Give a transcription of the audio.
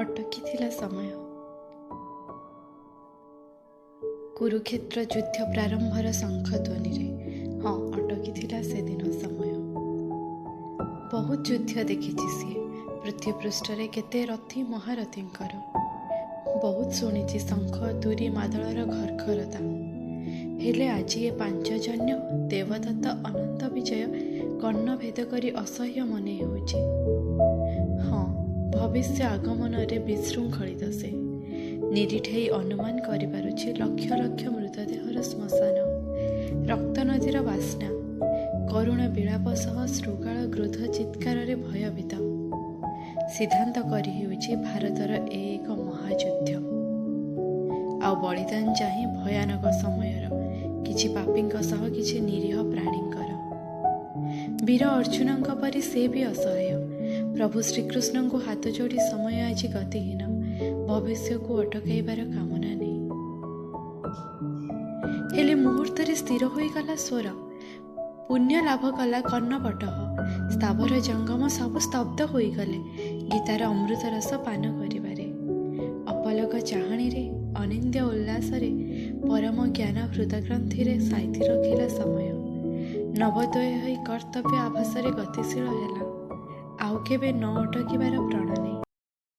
ଅଟକିଥିଲା ସମୟ। କୁରୁକ୍ଷେତ୍ର ଯୁଦ୍ଧ ପ୍ରାରମ୍ଭର ଶଙ୍ଖ ଧ୍ୱନିରେ, ହଁ, ଅଟକିଥିଲା ସେଦିନ ସମୟ। ବହୁତ ଯୁଦ୍ଧ ଦେଖିଛି ସିଏ ପୃଥିବୀପୃଷ୍ଠରେ, କେତେ ରଥୀ ମହାରଥୀଙ୍କର। ବହୁତ ଶୁଣିଛି ଶଙ୍ଖ, ତୁରୀ, ମାଦଳର ଘର୍ଘରତା। ହେଲେ ଆଜି ଏ ପାଞ୍ଚଜନ୍ୟ, ଦେବଦତ୍ତ ଅନନ୍ତ ବିଜୟ କର୍ଣ୍ଣ ଭେଦ କରି ଅସହ୍ୟ ମନେ ହେଉଛି। ହଁ, ଭବିଷ୍ୟ ଆଗମନରେ ବିଶୃଙ୍ଖଳିତ ସେ। ନିରିଠେଇ ଅନୁମାନ କରିପାରୁଛି ଲକ୍ଷ ଲକ୍ଷ ମୃତଦେହର ଶ୍ମଶାନ, ରକ୍ତ ନଦୀର ବାସ୍ନା, କରୁଣ ବିଳାପ ସହ ଶୃଗାଳ ଗୃଧ ଚିତ୍କାରରେ ଭୟଭୀତ। ସିଦ୍ଧାନ୍ତ କରିହେଉଛି ଭାରତର ଏ ଏକ ମହାଯୁଦ୍ଧ, ଆଉ ବଳିଦାନ ଚାହିଁ ଭୟାନକ ସମୟର କିଛି ପାପୀଙ୍କ ସହ କିଛି ନିରୀହ ପ୍ରାଣୀଙ୍କର। ବୀର ଅର୍ଜୁନଙ୍କ ପରି ସେ ବି ଅସହାୟ। ପ୍ରଭୁ ଶ୍ରୀକୃଷ୍ଣଙ୍କୁ ହାତ ଯୋଡ଼ି ସମୟ ଆଜି ଗତିହୀନ ଭବିଷ୍ୟକୁ ଅଟକାଇବାର କାମନା ନେଇ। ହେଲେ ମୁହୂର୍ତ୍ତରେ ସ୍ଥିର ହୋଇଗଲା ସ୍ୱର। ପୁଣ୍ୟ ଲାଭ କଲା କର୍ଣ୍ଣପଟହ। ସ୍ଥାବର ଜଙ୍ଗମ ସବୁ ସ୍ତବ୍ଧ ହୋଇଗଲେ ଗୀତାର ଅମୃତ ରସ ପାନ କରିବାରେ। ଅପଲକ ଚାହାଣୀରେ, ଅନିନ୍ଦ୍ୟ ଉଲ୍ଲାସରେ ପରମ ଜ୍ଞାନ ହୃଦଗ୍ରନ୍ଥିରେ ସାଇତି ରଖିଲା ସମୟ। ନବୋଦୟ ହୋଇ କର୍ତ୍ତବ୍ୟ ଆଭାସରେ ଗତିଶୀଳ ହେଲା, ଆଉ କେବେ ନ ଅଟକିବାର ପ୍ରଣ ନେଇ।